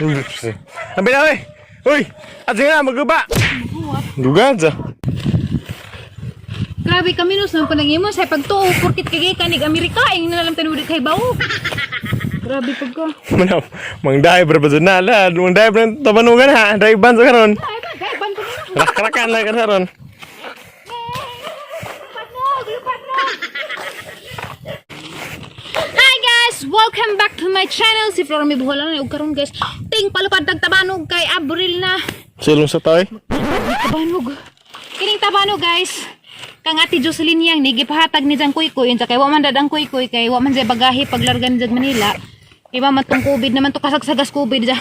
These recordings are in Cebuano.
Ambil na, uy! Uy! At sige na, magluba! Dugan sa. Grabe kami nos nang panangimo sa pagtuo porkit kay kanig Amerika ing na lang tanudi kay bawo. Grabe pag ko. Manaw, mang diver ba dyan na? La, mang diver ng tabanugan ha. Dive ban sa karon. Ay ba, dai ban ko na. Rakrakan lang ka ron. Lupad na, lupad na. Hi guys! Welcome back to my channel. Si Flora may buholan na ug karon guys. Ting palupad tag tabanog kay Abril na. Silong sa toy. Tabanog. Kining tabanog guys. Kang Ate Jocelyn yang ni gipahatag ni Jang Kuy-Kuy unsa kay wa man dadang Kuy-Kuy kay wa man jay bagahe paglarga ni Jag Manila. Iba man tong COVID naman to kasagsagas COVID ja.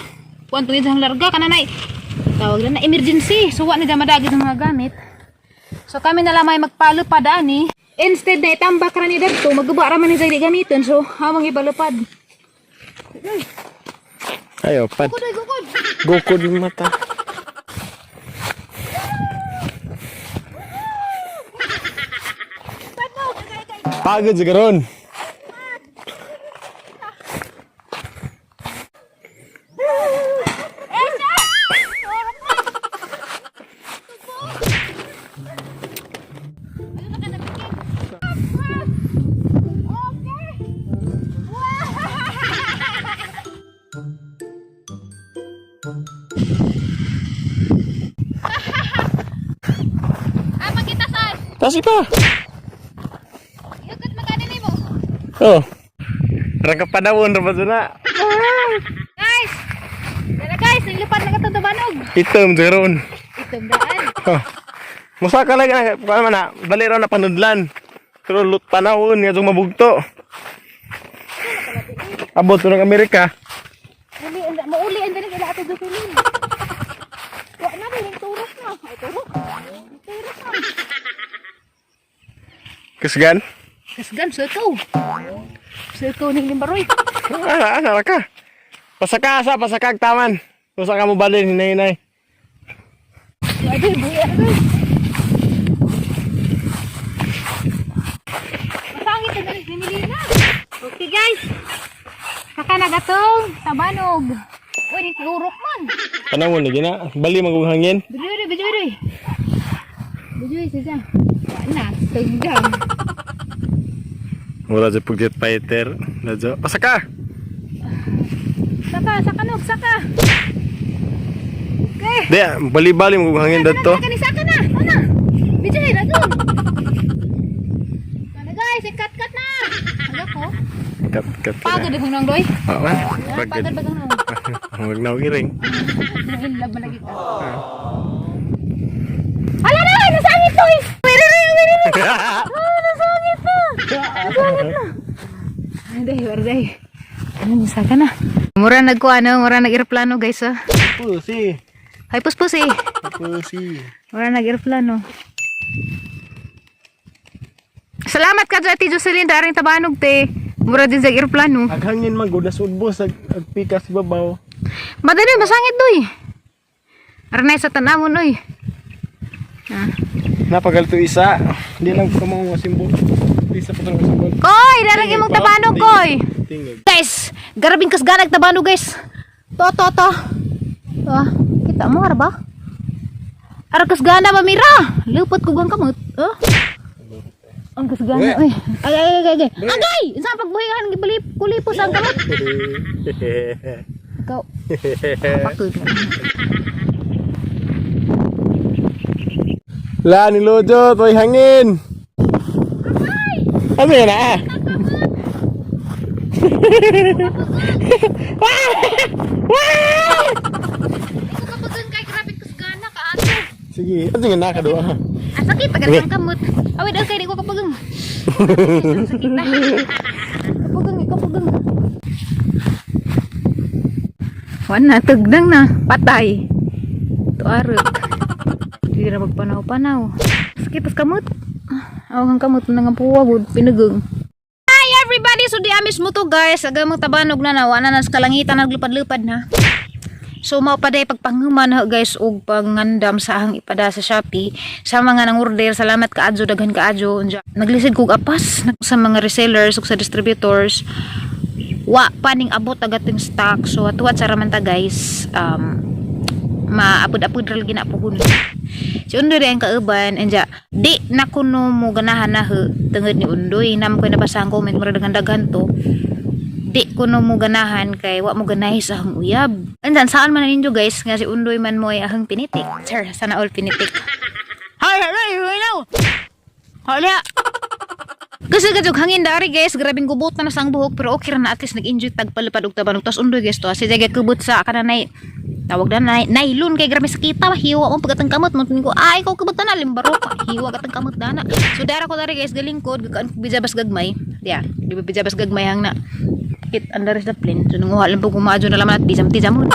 Kuan to ang larga kananay. Tawag na emergency. So wa ni ja madagi sa mga gamit. So kami na lamay magpalupad ani. Instead na itambak ra ni dadto, maguba ra man ni jay di gamiton. So among ibalupad. Ayo, pad. Gukod, gukod. Gukod yung mata. Pagod sa karon. Ah, pagkitasan. Tasi pa. Yugot magkano nimo? Oh. Rangka panawon ra ba dyan na? Guys! Dala guys, naglupad na katong tabanog. Itom sa karon. Itom daan. Oh. Musaka lang na, kuan man na, bali raw na panudlan. Pero lut panahon nga itong mabugto. Abot to ng Amerika. Uli, anda, mauli, anda nag ila ate Jocelyn. Wa na, may turok na. Ay, turok. Turok na. Kasgan? Kasgan, sa ikaw. Sa ikaw ng limbaroy. Asa, asa ka? Pasaka, asa, pasaka, taman. Pasaka mo balin, hinay-hinay. Ay, buya, ay. Masangit na dali, ninilina. Okay guys. Saka na gatong tabanog. Uy, ni turok man. Panahon lagi na, bali magug hangin. Bijoy, bijoy. Bijoy, siya. Wa na, tugdang. Wala sa pag-jet fighter. Ladyo. Pasaka! Saka, saka nog, saka. Okay. Di, bali-bali magug hangin dadto. Saka ni saka na. Ana. Bijoy, lagong. Sana guys, ikat-kat na. Aga ko. Kat, kat, kat. Pagod akong nang doy. Oo, man. Pagod Pagod. ba kang nang? Huwag na iring. In love man lagi ka. Hala na, nasangit to. Eh. Wait, wait, wait, wait. Ah, nasangit na. Nasangit na. Hindi, warday. Ano, saka na. Mura nagkuha no, mura nag-aeroplano guys ah. Pusi. Hay puspos eh. Pusi. Mura nag-aeroplano. Salamat ka Ate Jocelyn, daring tabanog te. Mura din sa aeroplano. Ag hangin man gud nasudbo sa ag pikas babaw. Madali, masangit doy. Aranay sa tanawon oy. Ah. Napagalto isa. Hindi lang ko mo simbol. Isa pa talaga simbol. Koy, darang imong tabanog koy. Tingog. Guys, garabing kasganag tabanog guys. To to to. To, ah. Kita mo ara ba? Ara kasgana ba mira? Lupot ko gang kamot. Oh. Ang kasgana oy. Ay ay ay ay. Agay! Sa pagbuhihan gibali kulipos ang kamot. Ikaw. Kapakod. La ni Lojo, toy hangin. Ano yan ah? Ikaw kapagan kay grabe kasgana ka ato. Sige, ano yan na kadua? Ah, sakit tagal ang kamot. Awid kay di ko kapagang. Sakit na. Kapagang, kapagang. Wana tugdang na, patay. Tuarot. Di na magpanaw-panaw. Sakit tas kamot. Aw ang kamot na nga puwa gud pinagang. Hi everybody! So di amis mo to guys. Aga mong tabanog na na. Wala na sa kalangitan naglupad-lupad na. So mao pa day pagpanghuman ha guys og pangandam sa ahang ipada sa Shopee sa mga nang-order, salamat kaadyo, daghan kaadyo. Unja, Naglisid kog apas sa mga resellers ug sa distributors. Wa pa ning abot agad ting stock. So tuwat sa raman ta, guys. Maapod-apod ra lagi na puhon. Si Undoy ang kauban anja di na kuno mo ganahan na he, tungod ni Undoy. Nam ko nabasa ang comment, mura daghan-daghan to. Di kuno mo ganahan kay wa mo ganahi sa ahong uyab. Andan saan man na ninyo, guys, nga si Undoy man mo ay ahong pinitik. Sir, sana all pinitik. Hay hay hay hay. Hala. Kasi gadjog hangin dari, guys, grabing gubot na sa ang buhok, pero okay ra na, at least nag-enjoy tag palipad og tabanog. Tapos Undoy, guys, to si jaga kubot sa kananay tawag na nay nylon kay grabe sakita, hiwa mo pagkatang kamot mo ko ay ikaw kubot na limbaro pa hiwa katang kamot dana. So dara ko dari, guys, galingkod gakaan ko bijabas gagmay diya di ba bijabas gagmay hang na kit under the plane. So nanguha lang po kumadyo na laman at tijam tijamon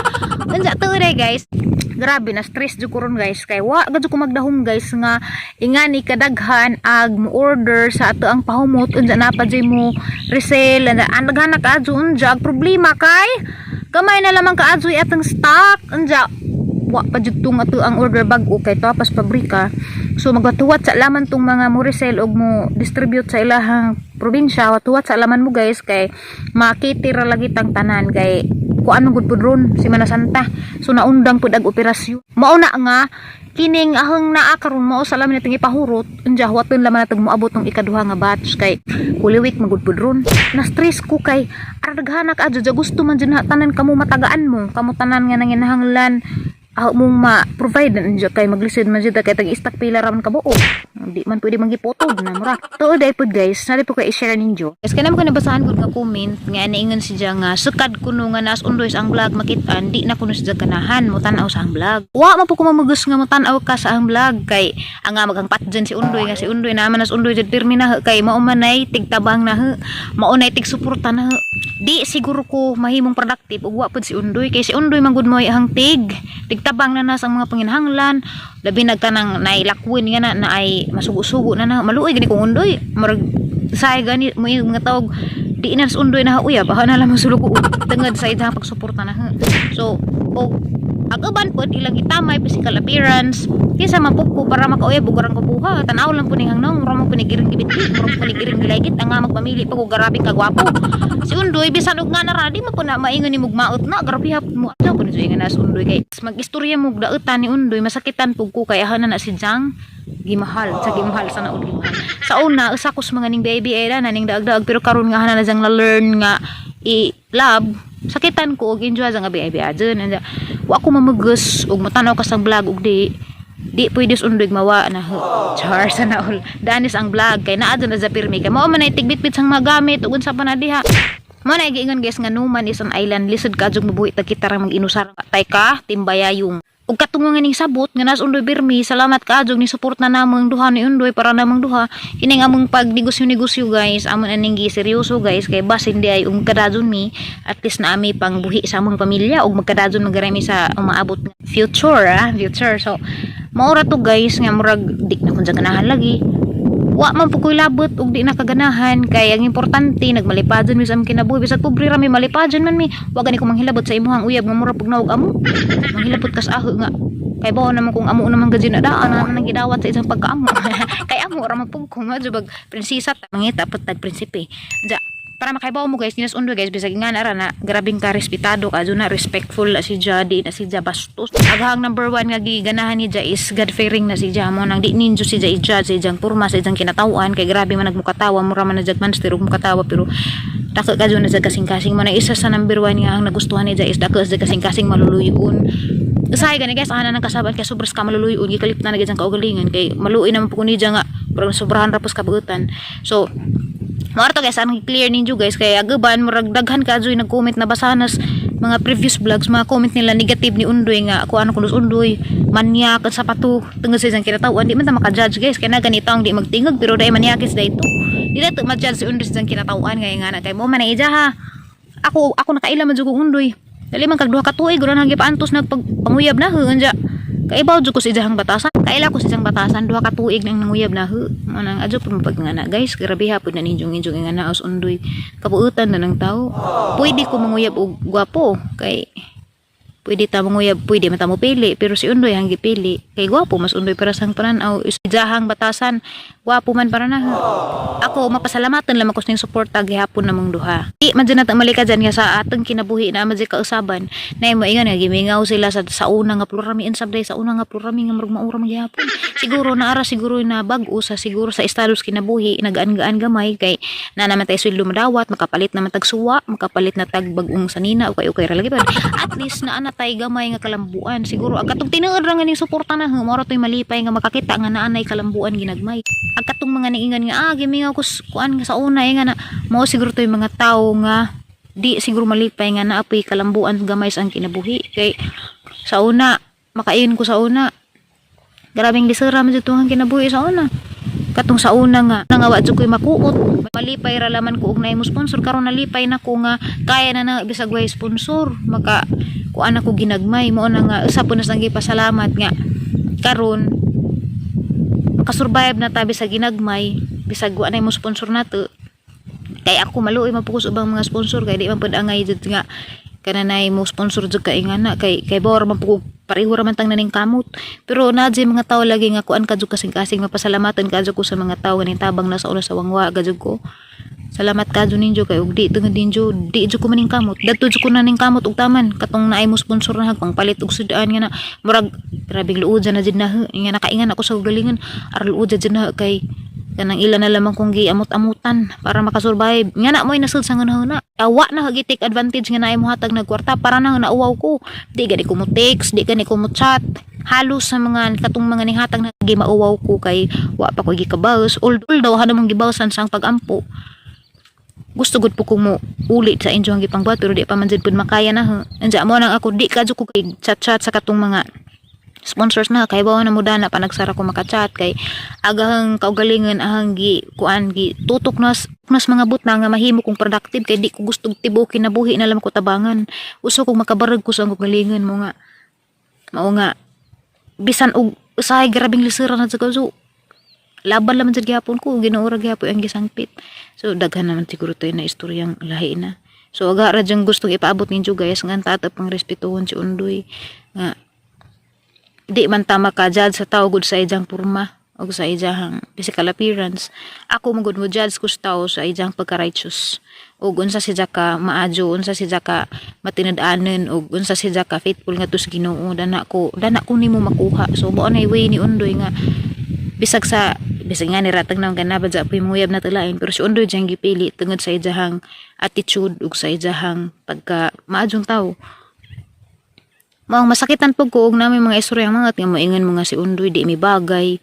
unsa to re, guys. Grabe na stress jud ko ron, guys, kay wa gud ko magdahom, guys, nga ingani kadaghan ag mo order sa ato ang pahumot unsa na pa jud mo resell ang daghan na kaadyo. Unja ang problema kay gamay na lamang kaadyo atong stock. Unja wa pa jud tong ato ang order bag-o kay tapas pabrika. So magwatuwat sa laman tong mga mo resell og mo distribute sa ilahang probinsya. Watuwat sa laman mo, guys, kay makitira lagi tang tanan kay kung anong gud pud ron Semana Santa. So naundang pud ag operasyon. Mao na nga kining ahang naa karon mao sa laman nating ipahurot. Unja huwaton laman natong moabot tong ikaduha nga batch kay Holy Week magud pud ron. Na stress ko kay araghanak adyo gusto man jud na tanan kamo matagaan mo kamo tanan nga nanginahanglan aw mong ma-provide na kay maglisod man jud kay tag-stock pila ra man kabuo, di man pwede manggiputod na mura tuod ay pud, guys. Na po kay i-share ninyo, guys. Kanamo ko nabasahan gud nga comment nga niingon siya nga sukad kuno nga nas Undoy sa ang vlog makitaan di na kuno siya ganahan mo tan-aw sa ang vlog. Wa man po ko mamugos nga mo tan-aw ka sa ang vlog kay ang nga maghang patjen si Undoy nga si Undoy naman nas Undoy jud pirmi na kay mao man ay tigtabang na mao nay tig-suporta na. Di siguro ko mahimong productive ug wa pud si Undoy kay si Undoy man gud mo ay ang tigtabang na na sa mga panginahanglan, labi nagtanang nailakwin nga na, na ay masugo-sugo na na maluoy gani kong Undoy. Murag say gani mo yung mga tawag di na sa Undoy na uyab baka na lang masulugo tungod sa idang pagsuporta na. So og ang uban pod ilang itamay physical appearance kinsa man pud ko para makauyab ug arang kubuha. Tan-aw lang po ning hangnaw, mura mo punigiring gibitbit, mura mo punigiring gilaygit ang nga magpamili pa ko grabe ka gwapo si Undoy. Bisan og nga nara di man po na maingon ni mugmaot na grabe hapon mo adto kuno nga na si Undoy kay mag-istorya mo daotan ni Undoy. Masakitan pug ko kay aha na na si Jang gimahal sa gimahal sa naod gimahal sa una. Usa ko sa mga ning baby era na ning daag-daag, pero karon nga na jang na learn nga i-love. Sakitan ko og enjoy nga baby adun. Wa ko mamugos og motanaw ka sa vlog og di di pwede sa Undoy mawa na ho. Char, sa naol danis ang vlog kay naa dun na sa pirmi kay mao man ay tigbitbit sang magamit ug unsa pa na diha. Mo na giingon, guys, nga no man is an island. Lisod ka jud mabuhi tag kita ra mag-inusar tay ka timbayayong ug katungo nga ning sabot nga nas Undoy pirmi. Salamat ka jud ni support na namong duha ni Undoy para namong duha kining among pagnegosyo-negosyo, guys. Amon aning gi seryoso, guys, kay basin di ay ug kadadon mi, at least na ami pang buhi sa among pamilya ug magkadadon magarami sa umaabot nga future, ah, future. So maura to, guys, nga murag di na kun ganahan lagi. Wa man po ko'y labot ug di nakaganahan kay ang importante nagmalipadon mi sa among kinabuhi. Bisag pobre ra mi, malipadon man mi. Wa gani ko manghilabot sa imuhang uyab nga mura pug nawog amo. Manghilabot kas aho nga kay bawo naman kung amo naman gajud na daan na naman ang gidawat sa isang pagkaamo kay amo ra man pug ko nga bag prinsesa ta mangita pud tag prinsipe. Anja para makaibaw mo, guys, kinas Undoy, guys, bisag nga na ra na grabing ka respetado ka na respectful na si Ja, di na si Ja bastos. Aghang number one nga giganahan ni Ja is God fearing na si Ja. Mo nang di ninjo si Ja i-judge sa ijang purma, sa ijang kinatawan kay grabe man nagmukatawa, mura man na jag monster ug mukatawa, pero dako ka na sa kasing-kasing. Mo na isa sa number one nga ang nagustuhan ni Ja is dako sa kasing-kasing, maluluyon. Usahay gani, guys, ana nang kasabat kay sobras ka maluluyon, gikalip na na gid ang kaugalingan kay maluoy naman po ni Ja nga parang sobrahan ra pos kabuutan. So mao to, guys, ang clear ninyo, guys, kay agaban murag daghan ka adyoy nag-comment na basanas mga previous vlogs, mga comment nila negative ni Undoy nga ako ano kunos Undoy manyak at sapato tungod sa isang kinatawan. Di man ta maka-judge, guys, kay na ganito ang di magtingog pero dai manyakis dayto. Di na to ma-judge si Undoy sa isang kinatawan ngay nga na kay mo man na ija ha. Ako nakaila man jud kong Undoy. Dali man kag 2 ka tuig ron hanggi paantos nagpanguyab na hu. Unja kaibaw jud ko sa ijahang batasan. Kaila ko sa ijang batasan, 2 ka tuig nang nanguyab na hu. Mo nang adyo pud mapag nga na, guys, grabe hapon na ninyong inyong nga naos Undoy. Kabuutan na ng tao. Pwede ko manguyab og gwapo kay Pwede ta manguyab, pwede man ta mo pili, pero si Undoy ang gipili. Kay gwapo mas Undoy para sang panan-aw, jahang batasan, gwapo man para na. Ako mapasalamatan lamang ko sa inyong suporta gihapon namong duha. Di man dyan nato malika dyan nga sa atong kinabuhi na man dyan kausaban. Na mo ingon nga gimingaw sila sa una nga plurami insab day sa una nga plurami nga murag maura man gihapon. Siguro naara siguro na bag-o sa siguro sa estado sa kinabuhi, nagaan-gaan gamay kay na naman tayo sweldo madawat, makapalit naman tag suwa, makapalit na tag bag-ong sanina, okay okay ra lagi pa. At least naa na tay gamay nga kalambuan. Siguro ang katong tinuod ra nga ning suporta na, mao ra to'y malipay nga makakita nga naa nay kalambuan ginagmay. Ang katong mga niingan nga gimingaw ko kuan nga sa una eh, nga na mao siguro to'y mga tawo nga di siguro malipay nga naapoy kalambuan gamay sa ang kinabuhi kay sa una makain ko sa una, grabing lisura man jud ang kinabuhi sa una, katong sa una nga nangawa jud ko'y makuot, malipay ra laman ko og naay mo sponsor. Karon nalipay na ko nga kaya na na bisag way sponsor, maka kuan ako ginagmay. Mao na nga usa po na sang gipasalamat nga karon makasurvive na tabi sa ginagmay bisag wa nay mo sponsor nato, kay ako maluoy man po ko sa ubang mga sponsor kay di man pud angay jud nga kananay mo sponsor jud kay nga na kay kay bawar man po ko, pareho ra man tang naning kamot. Pero naa jud mga tao lagi nga kuan ka jud kasing-kasing, mapasalamatan ka jud ko sa mga tao nga tabang na sa una sa wangwa ka jud ko. Salamat ka jud ninyo kay og di tungod ninyo di jud ko maning kamot. Dadto jud ko naning kamot og taman katong naay mo sponsor na pang palit og sudan nga na murag grabing luod na jud na nga nakaingan ako sa galingon aral luod jud na kay kanang ila na lamang kong giamot-amutan para makasurvive nga na mo'y nasud sa ngunahuna. Awa na gi take advantage nga naay mohatag nag kwarta para na nauwaw ko, di gani ko mo text, di gani ko mo chat halos sa mga katong mga nihatag na gi mauwaw ko kay wa pa ko gikabaws, although hano mong gibawsan sa ang pagampo. Gusto gud po kong mo ulit sa inyo ang gipangbuhat pero di pa man jud pud makaya na ha. Anja mo nang ako di ka jud ko chat chat sa katong mga sponsors na kay bawa na mo dana pa nagsara ko makachat kay agahang kaugalingon ahang gi kuan gi tutok nas mga but na nga mahimo kong productive kay di ko gusto tibuok kinabuhi na lang ko tabangan. Uso kong makabarag ko sa ang kaugalingon mo nga mao nga bisan og usahay grabing lisura na sa so laban laman jud gihapon ko, Ginoo ra gihapon ang gisangpit. So daghan naman siguro to na istoryang lahi na. So aga ra dyang gustong ipaabot ninyo guys nga ang tatap pang respetuhon si Undoy nga di man ta maka-judge sa tao gud sa ijang porma o sa ijang physical appearance. Ako mo gud mo judge ko sa tao sa ijang pagka-righteous ug unsa siya ka maadyo, unsa siya ka matinad-anon ug unsa siya ka faithful ngadto sa Ginoo. Dana ko nimo makuha. So mao na way ni Undoy nga bisag sa bisag nga ni ratag na ganaba dya po yung muyab na tulain, pero si Undoy diyang gipili tungod sa ijahang attitude ug sa ijahang pagka maadyong tao. Maong masakitan po ko og namin mga istoryang mga nga moingon mga si Undoy di mi bagay,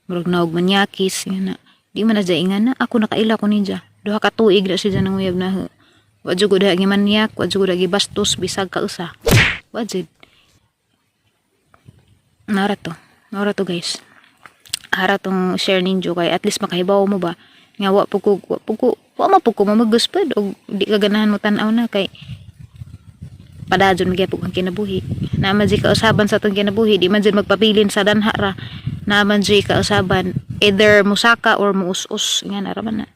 murag naog manyakis nga na. Di man na dya ingan na ako nakaila ko ninja 2 ka tuig na siya nang uyab na wa jud ko diha gimanyak, wa jud ko diha gibastos bisag kausa, wa jud. Nara to guys, hara tong share ninyo kay at least makahibaw mo ba nga wa po ko wa ma po ko mamagos pud og di ka ganahan mo tan-aw na kay padayon magyapon ang kinabuhi. Naman jud kausaban sa atong kinabuhi, di man jud magpabilin sa danha ra. Naman jud kausaban, either musaka or muus-us nga na ra man na.